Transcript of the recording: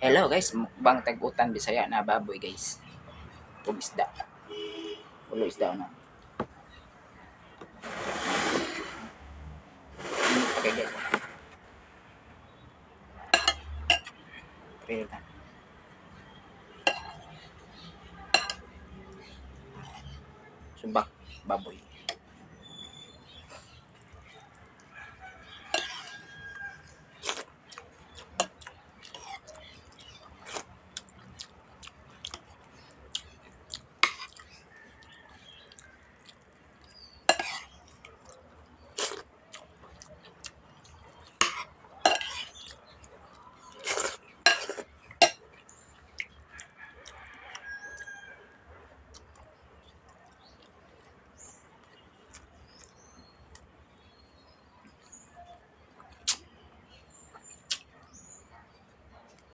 Hello guys, mukbang tag-utan Bisaya na baboy, guys. Ug isda. Ulo isda na. Init pa kay, guys. Trail na. Subak baboy.